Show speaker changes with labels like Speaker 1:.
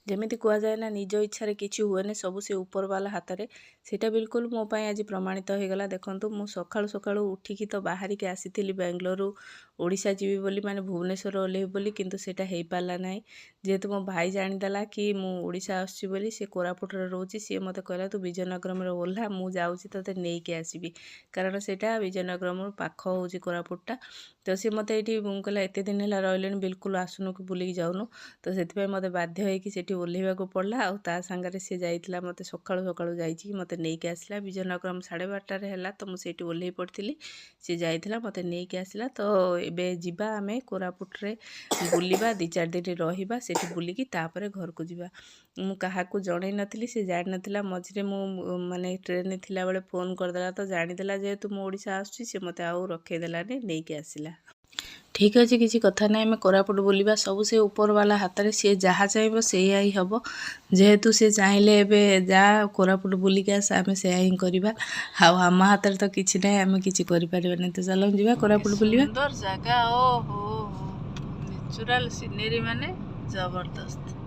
Speaker 1: ଯେମିତି କୁହାଯାଏ ନା, ନିଜ ଇଚ୍ଛାରେ କିଛି ହୁଏନି, ସବୁ ସେ ଉପରବାଲା ହାତରେ। ସେଇଟା ବିଲକୁଲ ମୋ ପାଇଁ ଆଜି ପ୍ରମାଣିତ ହେଇଗଲା। ଦେଖନ୍ତୁ, ମୁଁ ସକାଳୁ ସକାଳୁ ଉଠିକି ତ ବାହାରିକି ଆସିଥିଲି ବାଙ୍ଗଲୋରରୁ ଓଡ଼ିଶା ଯିବି ବୋଲି, ମାନେ ଭୁବନେଶ୍ୱର ଓହ୍ଲେଇବି ବୋଲି, କିନ୍ତୁ ସେଇଟା ହେଇପାରିଲା ନାହିଁ। ଯେହେତୁ ମୋ ଭାଇ ଜାଣିଦେଲା କି ମୁଁ ଓଡ଼ିଶା ଆସୁଛି ବୋଲି, ସେ କୋରାପୁଟରେ ରହୁଛି, ସିଏ ମୋତେ କହିଲା, "ତୁ ବିଜୟନଗରମରେ ଓହ୍ଲା, ମୁଁ ଯାଉଛି ତୋତେ ନେଇକି ଆସିବି।" କାରଣ ସେଇଟା ବିଜୟନଗରମରୁ ପାଖ ହେଉଛି କୋରାପୁଟଟା। ତ ସିଏ ମୋତେ ଏଇଠି ମୁଁ କହିଲା, "ଏତେ ଦିନ ହେଲା ରହିଲେଣି, ବିଲକୁଲ ଆସୁନୁ କି ବୁଲିକି ଯାଉନୁ।" ତ ସେଥିପାଇଁ ମୋତେ ବାଧ୍ୟ ହେଇକି ସେଠି ଓହ୍ଲେଇବାକୁ ପଡ଼ିଲା। ଆଉ ତା ସାଙ୍ଗରେ ସିଏ ଯାଇଥିଲା, ମୋତେ ସକାଳୁ ସକାଳୁ ଯାଇଛି, ମୋତେ ନେଇକି ଆସିଲା। ବିଜୟନଗରମ 12:30ରେ ହେଲା, ତ ମୁଁ ସେଇଠି ଓହ୍ଲେଇ ପଡ଼ିଥିଲି। ସିଏ ଯାଇଥିଲା, ମୋତେ ନେଇକି ଆସିଲା। ତ ଏବେ ଯିବା ଆମେ କୋରାପୁଟରେ ବୁଲିବା, 2-4 ଦିନ ରହିବା ସେଠି, ବୁଲିକି ତାପରେ ଘରକୁ ଯିବା। ମୁଁ କାହାକୁ ଜଣେଇ ନଥିଲି, ସେ ଜାଣିନଥିଲା। ମଝିରେ ମୁଁ ମାନେ ଟ୍ରେନରେ ଥିଲାବେଳେ ଫୋନ୍ କରିଦେଲା, ତ ଜାଣିଦେଲା ଯେହେତୁ ମୁଁ ଓଡ଼ିଶା ଆସୁଛି, ସେ ମୋତେ ଆଉ ରଖେଇଦେଲାନି, ନେଇକି ଆସିଲା। ଠିକ୍ ଅଛି, କିଛି କଥା ନାହିଁ, ଆମେ କୋରାପୁଟ ବୁଲିବା। ସବୁ ସେ ଉପରବାଲା ହାତରେ, ସିଏ ଯାହା ଚାହିଁବ ସେଇଆ ହିଁ ହେବ। ଯେହେତୁ ସେ ଚାହିଁଲେ ଏବେ ଯା କୋରାପୁଟ ବୁଲିକି ଆସ, ଆମେ ସେଇଆ ହିଁ କରିବା। ଆଉ ଆମ ହାତରେ ତ କିଛି ନାହିଁ, ଆମେ କିଛି କରିପାରିବାନି। ତ ଚାଲନ୍ତୁ ଯିବା କୋରାପୁଟ ବୁଲିବା।
Speaker 2: ସୁନ୍ଦର ଜାଗା, ଓହୋ, ନ୍ୟାଚୁରାଲ ସିନେରୀ, ମାନେ ଜବରଦସ୍ତ।